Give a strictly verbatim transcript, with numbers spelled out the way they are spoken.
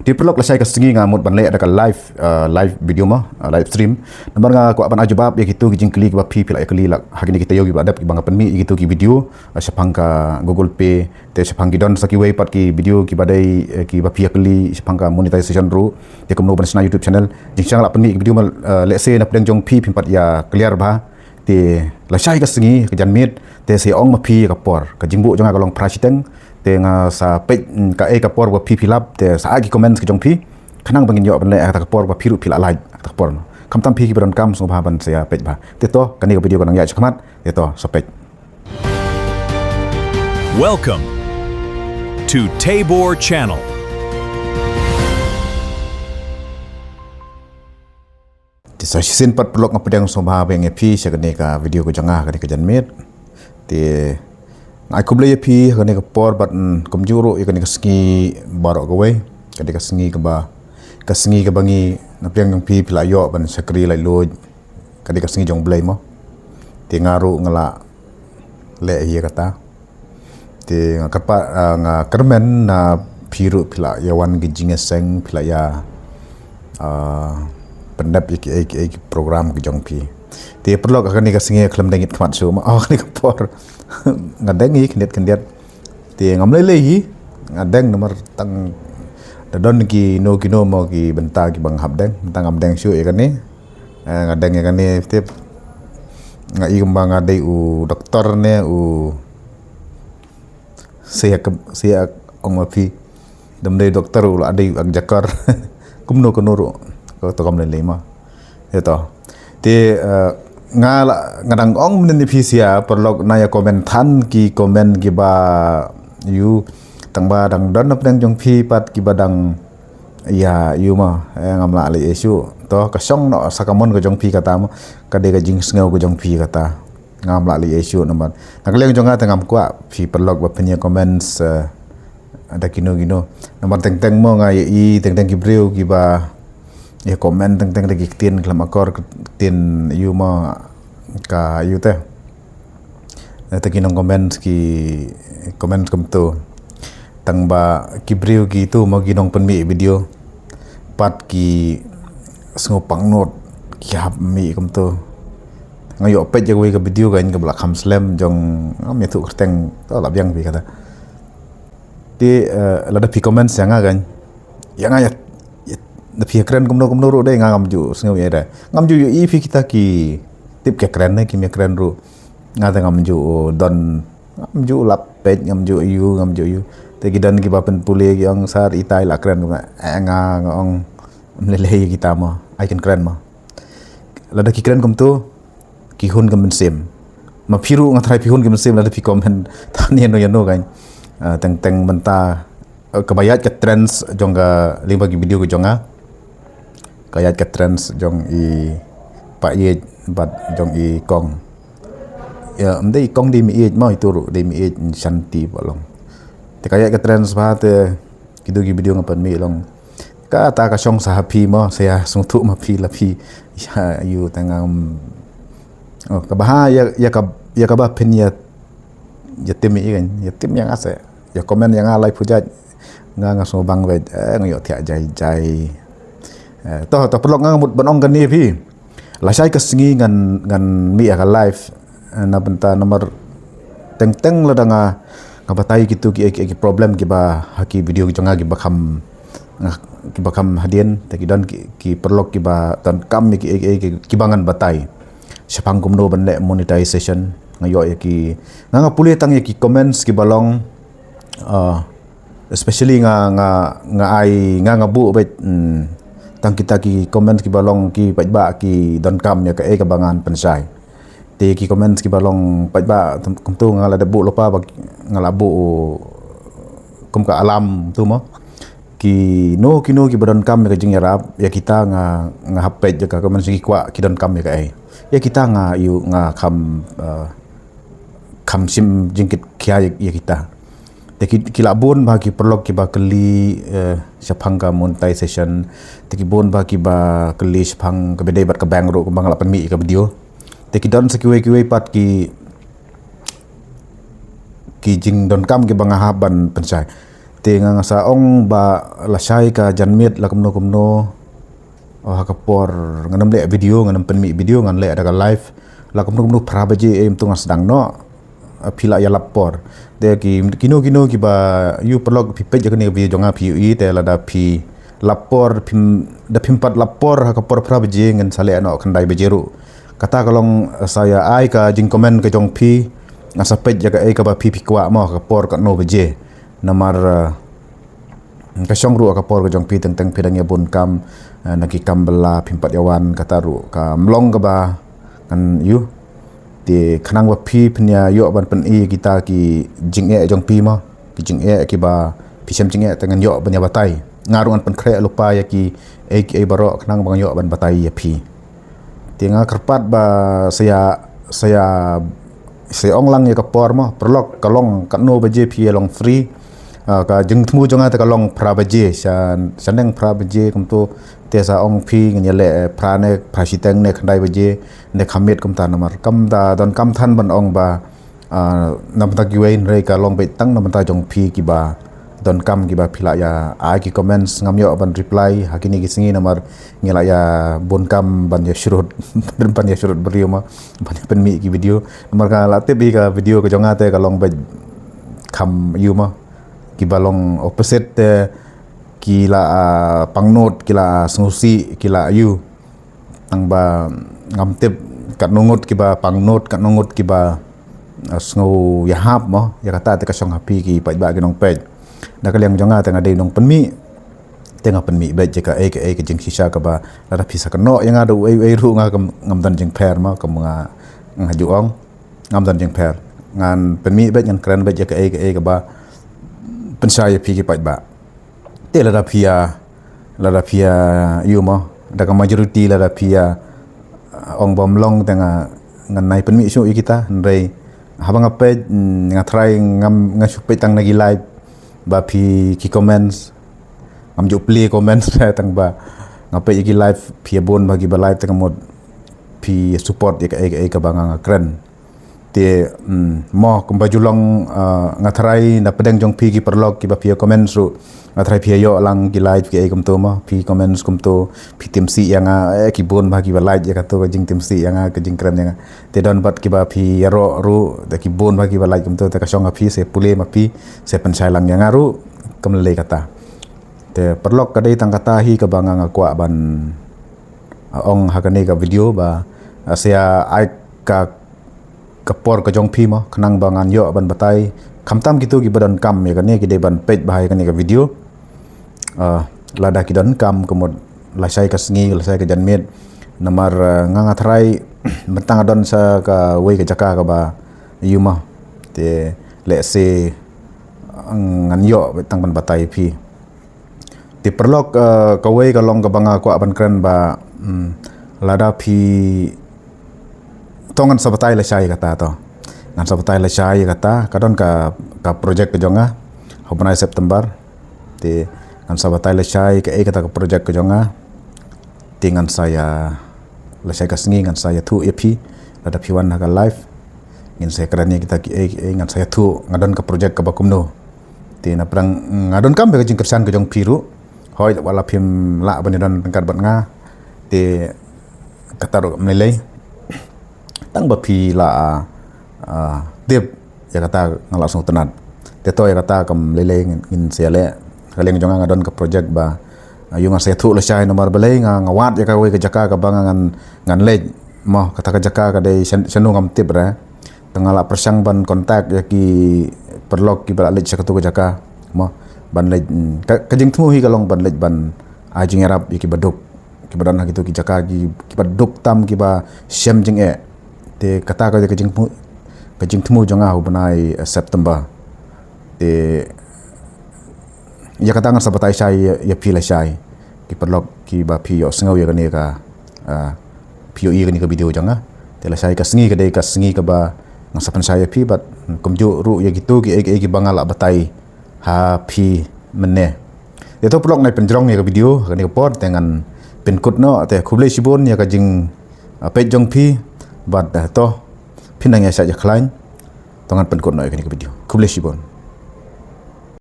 Te paralok, lashai ka sngi nga mut ban leh da ka live, uh, live video mo, uh, live stream. Namar nga kwah ban ai jubab ïa kito ki jingkylli kiba phi phi la ïa kylli la ha kine ki taïew kiba la dep kiba nga pynmih ïa kito ki video, uh, shaphang ka Google Pay, te shaphang ki don sa kiwei pat ki video kiba dei, eh, kiba phi ïa kylli shaphang ka monetization ruh, te kumno ban shna YouTube channel. Jingshisha nga la pynmih ki video mo, uh, lehse na pdeng jong phi phim pat ïa clear bha. Te lashai ka sngi ka janmiet te sa ong ma phi ka por. Ka jingbuh jong nga ka long phra shiteng. Te nga sa peit, mm, kaei ka por ba phi phi lap, te sa ai ki comments ki jong phi. Khnang ba ngin ïoh ban leh ha kata ka por ba phi ruh phi la lait ha kata ka por. Khamtam phi kiba donkam sngewbha ban sa ïa peit bha. Te to, kane ka video ka nang ïaid shakhmat. Te to, sa peit. Welcome to Tabor Channel. Te sa shisien pat paralok, nga pdiang sngewbha biang ïa phi sha kane ka video ka jong nga ha kane ka janmiet. Te nga ai khublei ïa phi ha kane ka por bad, mm, kumjuh ruh ïa kane ka sngi baroh kawei. Kane ka sngi kaba, ka sngi kaba ngi na pdeng jong phi phi la ïoh ban shakri laitluid. Kane ka sngi jong U Blei mo. Te nga ruh nga la leh ïa kata. Te nga kyrpad, ah, nga kyrmen na phi ruh phi la ïa wan ki jingïaseng, phi la ïa, ah, pyndep ïa kiei kiei ki program ki jong phi. Te paralok, ha kane ka sngi khlem dang ïit khmat shuh mo, ha kane ka por. Nga deng hi khyndiat khyndiat. Te ngam lei lei hi, nga deng namar tang da don kino kino mo ki bynta kiba nga hap deng, tang ngam deng shuh ïa kane. Eh, nga deng ïa kane, tip. Nga i kumba nga dei u doktor ne u Siak, siak ong ma phi. Dam dei doktor u la dei ak jakar. Kumno kumno ruh. Ko to kam lei lei mo. Ïa to. Te, eh, nga la, nga dang ong mynne ïa phi sha paralok, na ïa comment than ki comment kiba ïoh tang ba dang don na pdeng jong phi pat kiba dang ïa ïoh mo. Eh, ngam lah leh issue. To ka shong noh sa ka mon ka jong phi kata mo. Ka dei ka jingsngew ka jong phi kata. Ngam lah leh issue namar na ka liang jong nga te ngam kwah phi paralok ba phin ïa comments, eh, da kino kino. Namar teng teng mo nga ïa i teng teng ki briew kiba ïa comment teng teng da ki ktien khlem akor, ktien ïoh mo ka ïoh te. Eh, te ki nong comment, ki comment kumto. Tang ba ki briew kito mo ki nong pynmih video pat ki sngewpang nud, ki hap mih kumto. Nga ïoh peit ïa kawei ka video kan kaba la kham slem jong, ngam ïathuh kyrteng, to lah biang phi kata. Te, eh, lada phi comment ïa nga kan, ïa nga ïa, ïa, da phi kren kumno kumno ruh dei, nga ngam ju sngew ïa dei. Ngam ju ïohi phi kita ki tip ki kren ne, kim ïa kren ruh. Nga te ngam ju don, ngam ju lap peit, ngam ju ïoh, ngam ju ïoh. Te ki don kiba pynpule ki ong sir itai la kren ruh nga, eh, nga, nga ong, ym lei lei kita mo, ai kin kren mo. Lada ki kren kumto, ki hun ka mynsiem. Ma phi ruh nga tharai phi hun ka mynsiem lada phi comment than ïano ïano kan. Ah, teng teng mynta, eh, kaba ïaid ka trends jong ka lyngba ki video ka jong nga. Ka ïaid ka trends jong i Pa Ïeit bad jong i Kong. Ïa, ym dei i Kong dei Meieit mo, itu ruh dei Meieit, Shanti ba long. Te ka ïaid ka trends bha te kito ki video nga pynmih long. Kata ka shong sa ha phi mo, sa ïa sngewthuh ma phi la phi. Ïa, ïoh tang ngam. Oh, kaba ha, ïa, ïa ka, ïa kaba phin ïa, ïa tim ïa kan, ïa tim ïa nga se. Ïa comment ïa nga lai pujat. Nga nga sngewbang bad, eh, nga ïoh thiah jai jai. Eh, to, to paralok nga mut ban ong kane phi. Lashai ka sngi ngan, ngan mih ïa ka live, eh, na bynta namar teng teng lada nga, nga batai kito ki, ki, ki problem kiba ha ki video ki jong nga kiba kham, nga, kiba kham hadien, te ki don ki, ki paralok kiba donkam ïa ki, ki, ki, kiba ngan batai. Shaphang kumno ban leh monetization, nga ïoh ïa ki, nga, nga pule tang ïa ki comments kiba long, ah, especially nga, nga, nga ai, nga, nga buh bad, hmm, tang kita ki comment kiba long ki paidbah ki donkam ïa kaei kaba ngan pynshai. Te ki comment kiba long paidbah, tum-, kumto nga la dep buh lypa ba nga la buh kum ka alarm tu mo. Kino kino kiba donkam ïa ka jingïarap ïa kita nga, nga hap peit ïa ka comment ki kwah ki donkam ïa kaei. Ïa kita nga ïoh nga kham, eh, kham shim jingkit khia ïa, ïa kita. Te ki, ki la bun bha ki paralok kiba kylli, eh, shaphang ka monetization. Te ki bun bha kiba kylli shaphang kaba dei bad ka bank ruh kumba nga la pynmih ïa ka video. Te ki don sa kiwei kiwei pat ki, ki jingdonkam kiba nga hap ban pynshai. Te nga nga sa ong ba lashai ka janmiet la kumno kumno, oh, ha ka por ngan ym leh video, ngan ym pynmih video, ngan leh da ka live la kumno kumno phra baje, em, tu nga sdang noh. Ah, phi lah ïalap por. Te ki, kino kino kiba ïoh paralok phi peit ïa kane ka video jong nga phi ïohi, te lada phi lap por, phim, da phim pat lap por ha ka por phra baje, ngan sa leh noh khyndai baje ruh. Kata ka long, eh, sa ïa ai ka jingcomment ka jong phi, ngan sa peit ïa kaei kaba phi phi kwah mo, ka por katno baje. Namar, eh, ka shong ruh ka por ka jong phi, teng teng phi dang ïa bun kam, eh, na ki kam bylla phim pat ïa wan, kata ruh kam long kaba ngan ïoh. Te khnang ba phi phin ïa ïoh ban pyni kita ki jingeh jong phi mo, ki jingeh kiba phi shem jingeh, te ngan ïoh ban ïa batai. Nga ruh ngan pynkhreh lypa ïa kiei kiei baroh khnang ba ngan ïoh ban batai ïa phi. Te nga kyrpad ba sa ïa, sa ïa, sa ïa ong lang ïa ka por mo, paralok, ka long katno baje phi ïa long free. Ah, ka jingthmu jong nga te ka long phra baje, sha, shaneng phra baje kumto, te sa ong phi ngan ïa leh, eh, phra ne, phra shiteng ne khyndai baje ne khamiet kumta, namar kam da donkam than ban ong ba, ah, na bynta kiwei, hynrei ka long beit tang na bynta jong phi kiba donkam, kiba phi lah ïa ai ki comments. Ngam ïoh ban reply ha kine ki sngi namar ngi lah ïa bun kam ban ïa shrut, ban ïa shrut briew mo, ban ïa pynmih ki video. Namar nga la tip hi ka video ka jong nga te ka long beit kham ïa mo, kiba long opposite te ki la, ah, pangnud, ki la, ah, sngewsih, ki la ïa. Tang ba ngam tip katno ngut kiba pangnud, katno ngut kiba, ah, sngew ïahap mo ïa kata, te ka shong ha phi ki paidbah ki nongpeit. Da ka liang jong nga te nga dei nongpynmih, te nga pynmih beit ïa kaei kaei ka jingshisha kaba lada phi sa kynnoh ïa nga da uei uei ruh nga kam, ngam don jingpher mo, kum nga, nga ju ong, ngam don jingpher. Ngan pynmih beit, ngan kren beit ïa kaei kaei kaba pynshai ïa phi ki paidbah. Te lada phi ïa, lada phi ïa ïoh mo, da ka majority lada phi ïa, uh, ong ba ym long, te nga, ngan nai pynmih shuh ïa kita, hynrei haba nga peit, mm, nga try, ngam, nga shu peit tang na ki live ba phi, ki comments, ngam ju plie comments tang ba nga peit ïa ki live, phi ïa bun ba kiba live, te ka mut phi support ïa kaei kaei kaba nga, nga kren. Te, mm, mo, kumba ju long, ah, nga tharai na pdeng jong phi ki paralok kiba phi ïa comments ruh, nga tharai phi ïa ïoh lang ki like kiei kumto mo, phi comments kumto, phi tim sih ïa nga, eh, ki bun ba kiba like ïa kato ka jingtim sih ïa nga, ka jingkren ïa nga. Te don pat kiba phi ïaroh ruh, te ki bun ba kiba like kumto, te ka shong ha phi, sa pule ma phi, sa pynshai lang ïa nga ruh, kam lei kata. Te paralok, ka dei tang kata hi kaba nga nga kwah ban, ah, ong ha kane ka video ba, ah, sa ai ka ka por ka jong phi mo, khnang ba ngan ïoh ban batai. Khamtam kito kiba donkam ïa kane, ki dei ban peit bha ïa kane ka video. Ah, lada ki donkam, ka mut lashai ka sngi, lashai ka janmiet. Namar, ah, nga nga tharai mynta nga don sa kawei ka jaka kaba ïoh mo. Te lehse ngan ïoh tang ban batai phi. Te paralok, eh, kawei ka long kaba nga kwah ban kren ba, mm, lada phi, to ngan sa batai lashai kata to. Ngan sa batai lashai kata, ka don ka, ka project ka jong nga ha u bnai September. Te ngan sa batai lashai kaei kata ka project ka jong nga. Te ngan sa ïa, lashai ka sngi ngan sa ïathuh ïa phi, lada phi wan ha ka live, ngin sa ïakren ïa kita kiei kiei, ngan sa ïathuh nga don ka project kaba kumno. Te na pdeng nga donkam ïa ka jingkyrshan ka jong phi ruh. Hooid, wat la phim lah ban ïadon ryngkat bad nga, te kata ruh kam lei lei. Tang ba phi la, ah, tip, ïa kata nga la sngewtynnat. Te to ïa kata kam lei lei, ngin, ngin sa ïaleh. Ka liang jong nga nga don ka project ba, ah, ïoh ngan sa ïathuh lashai, namar balei nga, nga wad ïa kawei ka jaka kaba nga ngan, ngan leit. Mo, kata ka jaka ka dei shan-, shano ngam tip re. Te nga la pyrshang ban contact ïa ki paralok kiba la leit sha kato ka jaka. Mo, ban leit, mm, ka, ka jingthmu hi ka long ban leit ban ai jingïarap ïa kiba duk, kiba don ha kito ki jaka ki, kiba duk tam, kiba shem jingeh. Te kata ka, ka jingthmu, ka jingthmu jong nga ha u bnai, eh, September. Te ïa kata ngan sa batai shai ïa, ïa phi lashai, ki paralok kiba phi ïohsngew ïa kane ka, ah, phi ïohi ïa kane ka video jong nga. Te lashai ka sngi ka dei ka sngi kaba ngan sa pynshai ïa phi, bad kumjuh ruh ïa kito kiei kiei kiba nga la batai ha phi mynne. Te to paralok, nai pynjrong ïa ka video ha kane ka por, te ngan pynkut noh, te khublei shibun ïa ka jing, ah, peit jong phi, bad, ah, to phin nang ïa shah ïa khlaiñ, to ngan pynkut noh ïa kane ka video. Khublei shibun.